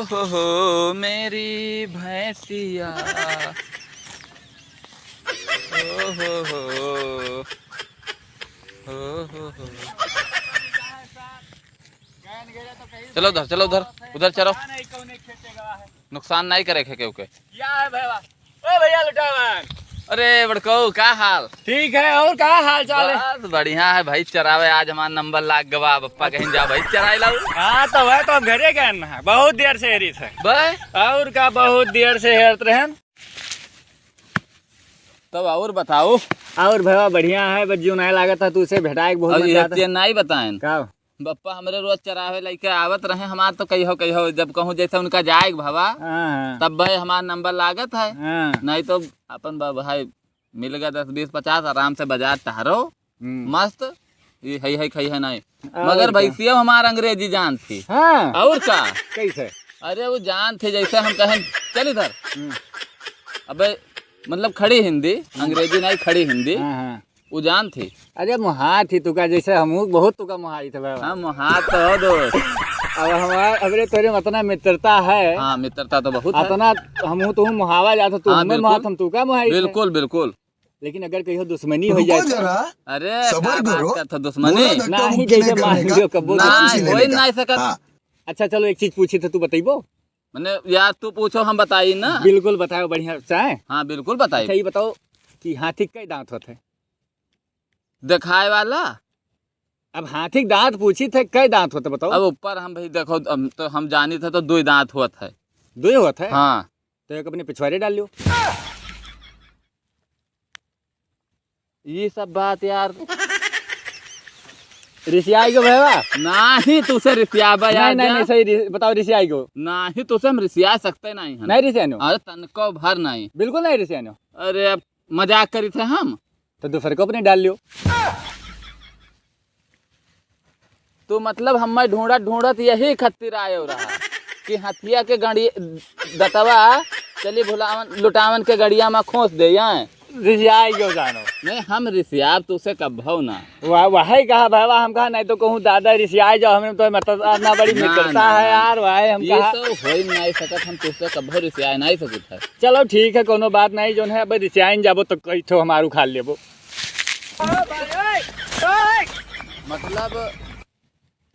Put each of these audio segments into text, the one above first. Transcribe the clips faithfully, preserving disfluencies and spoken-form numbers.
हो, हो, मेरी भैंसिया। ओ हो हो। ओ हो हो। चलो उधर, चलो उधर, उधर चलो। नुकसान नहीं करे खे केहू के। क्या है भैया? ओ भैया लुटावन। अरे बड़कऊ, का हाल? ठीक है, और का हाल चाल है? बस बढ़िया है भाई, चरावे आज हमार नंबर लाग गवा, अब अप्पा कहीं जा भाई चराए लाऊ। हाँ, तो वह तो हम घरे गए ना, बहुत देर से हेरी थे। बे? और का, बहुत देर से हेरत रहन। तब और बताओ। और भैया बढ़िया है, बस जीव नहीं लागत था, तू से भेटाए के बहुत अब मन ये जाता। ते नहीं बताएन। का? बप्पा हमरे रोज चरावे लइके आवत रहे, हमार तो कहियो कहियो जब कहूँ जैसे उनका जाए के भवा, हाँ, हाँ। तब भाई हमार नंबर लागत है। हाँ। नहीं तो अपन बा-, भाई मिल गया दस बीस पचास, आराम से बाजार टहरो, हम्म। मस्त, ये है, है, खाई है नहीं। और मगर क्या? भैंसिया हमार अंग्रेजी जान थी। हाँ। और का? कैसे? अरे वो जान थी, जैसे हम कहें, "चल इधर।" हम्म। अबे मतलब खड़ी हिंदी, हम्म। अंग्रेजी नहीं, खड़ी हिंदी। हाँ, हाँ। उ जान थी। अरे मोहात ही तुका, जैसे हमहू बहुत तुका मोहाई थे बाबा। हाँ, मोहात तो हो दोस्त। अब हमार, अबरे तोरे में अतना मित्रता है। हाँ, मित्रता तो बहुत है। अतना हमहू तू मोहावा जात, तू हाँ, हमें बिल्कुल। मोहात, हम तुका मोहाई थे। बिल्कुल, बिल्कुल। लेकिन अगर कहियो दुश्मनी हो रुको जाए तो? जरा, अरे, सबर का बात करो। करत हो दुश्मनी? बुरा धक्का नहीं, मुक्की जैसे नहीं मान करने का लो कबो नाम नाम से नहीं लेने का। नहीं सकत। हाँ। अच्छा, चलो, एक चीज पूछी थे, तू बतइबो? मने, यार, तू पूछो, हम बताई ना। बिल्कुल बताओ, बढ़िया से। हाँ, बिल्कुल बताई। अच्छा, ये बताओ कि हाथी के कई दांत होते हैं? दिखाए वाला। अब हाथी के दांत पूछी थे, कई दांत होते बताओ? अब ऊपर हम भाई देखो, हम तो, हम जानी थे तो दुई दांत होत है। दुई होत है? हाँ। तो एक अपने पिछवाड़े डाल लियो। ये सब बात यार। रिसियाई गो भैया? नाही, तुसे रिसियाबा यार नहीं, नहीं, जा। नहीं, सही रि-, बताओ, रिसियाई गो। नाही, तुसे हम रिसिया सकते नहीं हैं। नहीं रिसियानो? अरे, तनको भर नहीं। बिल्कुल नहीं रिसियानो? अरे, अब मजाक करी थे हम। तो दूसर को अपने डाल लियो। तो मतलब हमें ढूंढत ढूंढत यही खत्तिर आयो रहा कि हथिया के गड़ी दतवा चली भुलावन लुटावन के गड़िया में खोस दे, यां। रिसियाई गयो जानो। नहीं, हम रिसियाब तुसे कभो ना। वाह, वही कहा भाई, हम कहा, नहीं तो कहूँ दादा रिसियाई जाओ, हमें तो मतलब ना बड़ी ना, मित्रता ना, है ना। यार, वही हम ये कहा। तो हो ही नहीं सकत, हम तुसे कभो रिसियाई नहीं सकत है। चलो ठीक है, कोनो बात नहीं, जोन है अब रिसियाइन जाबो तो कई ठो हमार उखाड़ लेबो। मतलब,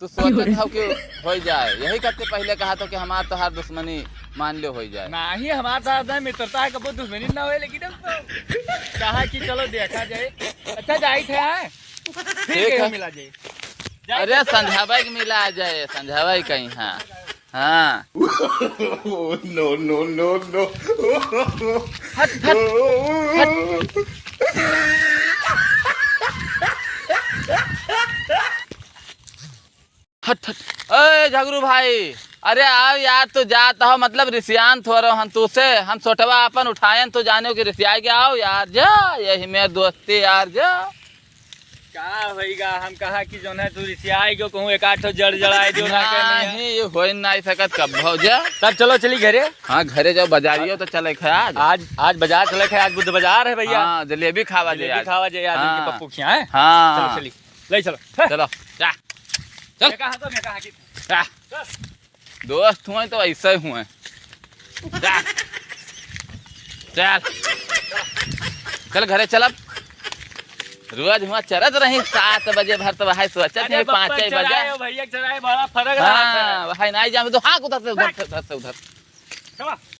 तू सोचत हव कि होई जाए, यही करते पहिले कहा तो कि हमार तोहार दुश्मनी मान लो होई जाए। नाही, हमार तोहार मित्रता है, कबो दुश्मनी ना होए, लेकिन हम तो कहा कि चलो देखा जाए। अच्छा, जाई थे, हाँ? फिर ठीक कहीं है। मिला जाए। जाई अरे, थे, चलो। संझावे के मिला जाए, संझावे कहीं, हाँ। हाँ। No, no, no, no। हट, हट, हट। हट, हट। ए, झगरू भाई, अरे आओ यार, तू जात हो, मतलब रिसियान थोरो हन तू से, हम सोटवा अपन उठायन, तू जाने कि रिसियाई के आओ यार, जा, यही मेर दोस्ती यार, जा। का होइगा? हम कहा कि जोन है तू रिसियाई गयो, कहूँ एक आध ठो जड़ जड़ाए दियो ना के नहीं। नाही, ये होई नाही सकत कभो जा। तब चलो चली घरे। हाँ, घरे जाओ, बाजारियो तो चले खे आज। आज, आज बाजार चले खे, आज बुध बाजार है भैया। हाँ, जलेबी खावा जे जलेबी आज। खावा जे आज हाँ। उनके पप्पू के यहाँ है। हाँ। चलो चली, ले चलो। चलो, जा। चल। ये कहाँ तो, ये कहाँ की? जा। चल। दोस्त हुए तो ऐसे हुए। जा। चल। चल घरे चल अब। रोज हुआ चरत रही सात बजे भर तो वहाई सोचत अरे नहीं पाँच बप्पा बजे। चराए हो भैया, चराए बड़ा फर्क रहा हाँ, था। वहाई नहीं जामे तो हाँ, उधर से, उधर से, उधर से, उधर। चलो।